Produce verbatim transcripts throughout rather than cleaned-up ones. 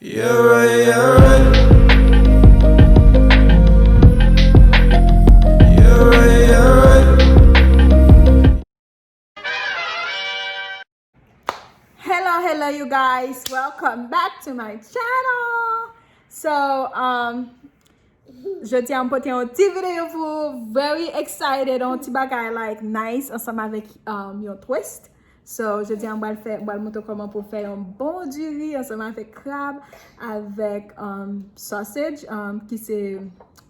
Yeah, right, yeah, right. Yeah, right, yeah, right. Hello, hello, you guys. Welcome back to my channel. So, um, jodi a m pote yon ti videyo pou ou. Very excited, yon ti bagay, like, nice, ansanm avèk, um, yon twist. So, jodi a m pral fè, m pral montre kòman pou fè yon bon diri ansanm avèk krab, avèk, um, sausage, um, ki se,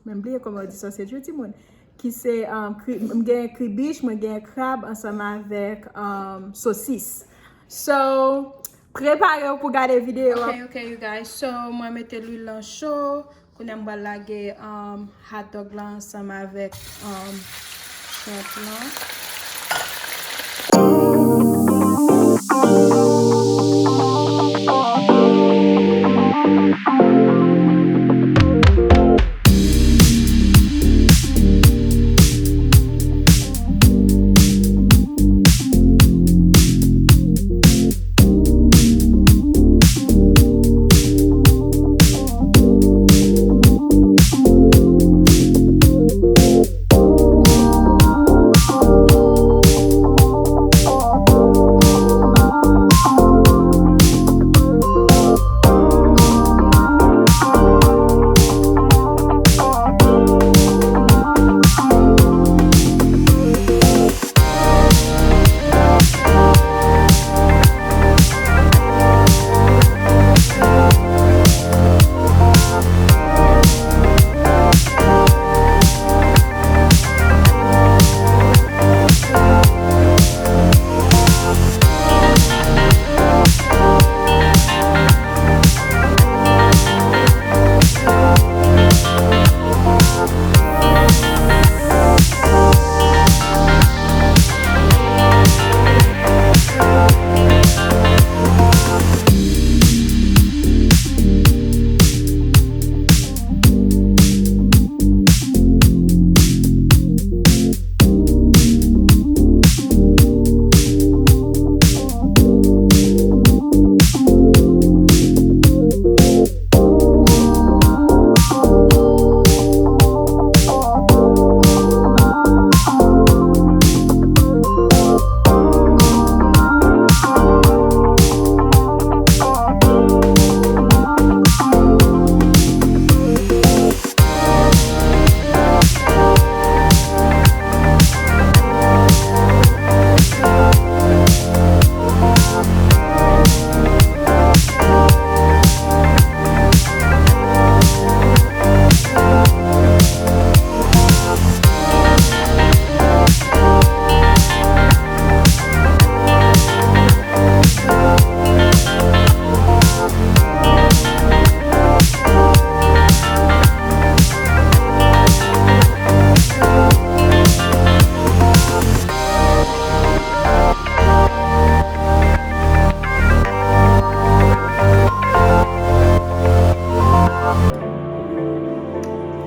mwen bliye kòman yo di sausage wi, timoun. Ki se, um, kri-, m gen kribich, mwen gen krab ansanm avèk, um, sosis. So, prepare w pou gade videyo a. Ok, ok, you guys. So, mwen mete lwil lan cho. Kounye a m pral lage, um, hot dog lan ansanm avèk, um, shrimp lan.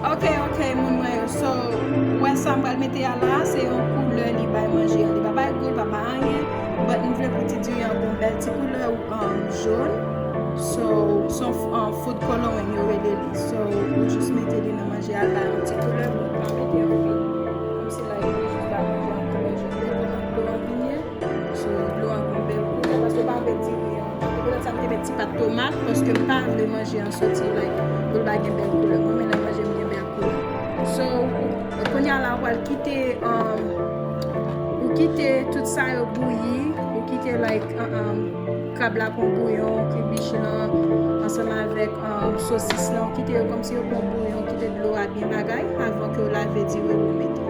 Ok, ok, moun mwen yo. So, ou wè sa m pral mete a la, se yon koulè li bay manje an. Li pa bay gou, li pa bay anyen. But m vle pou ti diri an gon bèl ti koulè, um, jòn. So, se yon f-, um, food coloring yo rele li. So, ou jis mete li nan manje a, l bay yon ti koulè, bon, pa mete anpil. Kòmsi la, li jis bay manje an koulè jòn. Gade kòman koulè an vin ye. So, dlo an gon bèl koulè, paske m pa vle diri an. Se poutèt sa m te met ti pat tomat, paske m pa vle manje an soti, like, pou l pa gen bèl koulè. Mwen renmen lè manje m gen bèl koulè. So, kounye a la, ou pral kite, um, ou kite tout sa yo bouyi, ou kite, like, um, um, krab la pran bouyon, kribich lan, ansanm avèk, um, sosis lan, ou kite yo kòmsi yo pran bouyon, kite dlo a byen bagay, avan ke w lave diri w mete.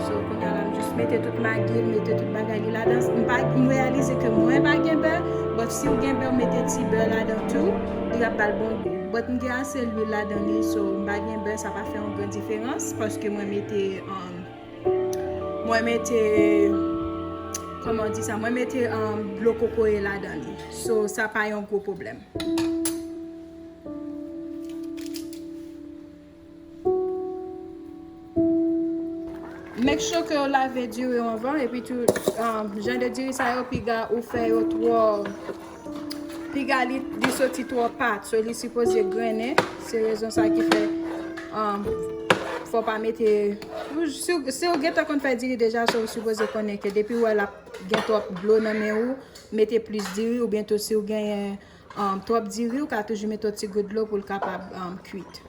So, kounye a la, m jis mete tout magi, m mete tout bagay li ladan. M pa, m reyalize ke mwen pa gen bè, but si w gen bè, w mete ti bè ladan tou, li ap ba l bon gou. But m gen ase lwil ladan li, so m pa gen bè, sa pa fè yon gran diferans, paske mwen mete, um, mwen mete, kòman w di sa, mwen mete, um, dlo kokoye ladan li. So, sa pa yon gwo pwoblèm. Make sure ke w lave diri w anvan, epi tou, um, jan de diri sa yo, piga ou fè yo twò, Piga li, li soti twò pat, so li sipoze grennen. Se rezon sa ki fè, um, fò pa mete, si w, si w gentan konn fè diri deja, so w sipoze konnen ke depi w wè l ap gen twòp dlo nan men ou, mete plis diri, oubyen tou si w genyen, um, twòp diri, ou ka toujou mete yon ti gout dlo pou l kapab, um, kwit.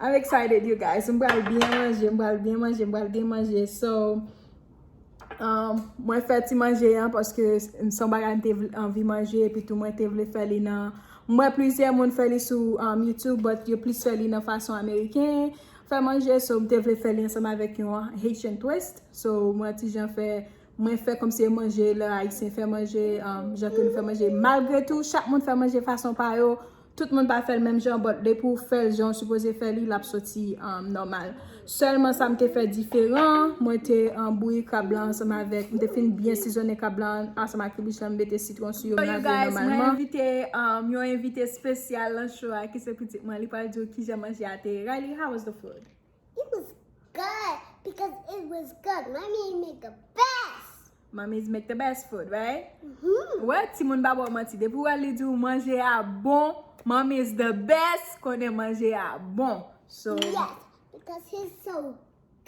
I'm excited, you guys. M pral byen manje, m pral byen manje, m pral byen manje. So, um, mwen fè ti manje an paske s-, se yon bagay m te vle, anvi manje, epi tou mwen te vle fè li nan, m wè plizyè moun fè li sou, um, YouTube, but yo plis fè li nan fason ameriken fè manje, so m te vle fè li ansanm avèk yon Haitian twist. So, mwen ti jan fè, mwen fè kòmsi e manje lè Ayisyen fè manje, um, jan ke nou fè manje. Malgre tou, chak moun fè manje fason pa yo, tout moun pa fè l menm jan, but depi w fè l jan w sipoze fè li, l ap soti, um, nòmal. Sèlman sa m te fè diferan, mwen te, um, bouyi krab la ansanm avèk, m te fin byen sizonnen krab la ansanm ak kribich la, m mete sitwon sou yo, m lave yo nòmalman. So, you guys, mwen envite, um, yon envite espesyal nan show a, ki se pitit mwen, li pral di w kijan manje a te ye. Riley, how was the food? It was good because it was good. Mommy make the best. Mommy's make the best food, right? Mm-hmm. Wè, timoun pa ba w manti. Depi w wè li di w manje a bon, mommy is the best, konnen manje a bon. So, yes, because he's so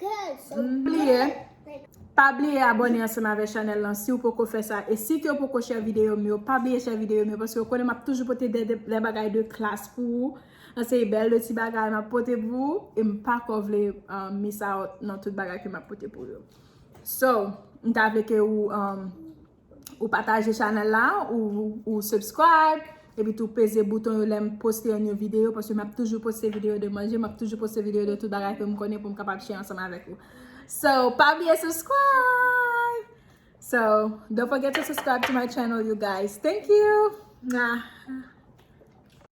good, so good. Bliye. Pa bliye abòne ansanm avèk chanèl lan si w poko fè sa. E si ke w poko share videyo m yo, pa bliye share videyo m yo, paske w konnen m ap toujou pote de, de, de bagay de klas pou ou. An seri bèl de ti bagay m ap pote pou ou, e m pa ko vle, um, miss out nan tout bagay ke m ap pote pou yo. So, m ta vle ke ou, um, ou pataje chanèl la, ou, ou subscribe, epi tou peze bouton yo lè m poste yon new videyo, paske m ap toujou poste videyo de manje, m ap toujou poste videyo de tout bagay ke m konnen pou m kapab share ansanm avèk ou. So, pa bliye subscribe! So, don't forget to subscribe to my channel, you guys. Thank you! Mwah.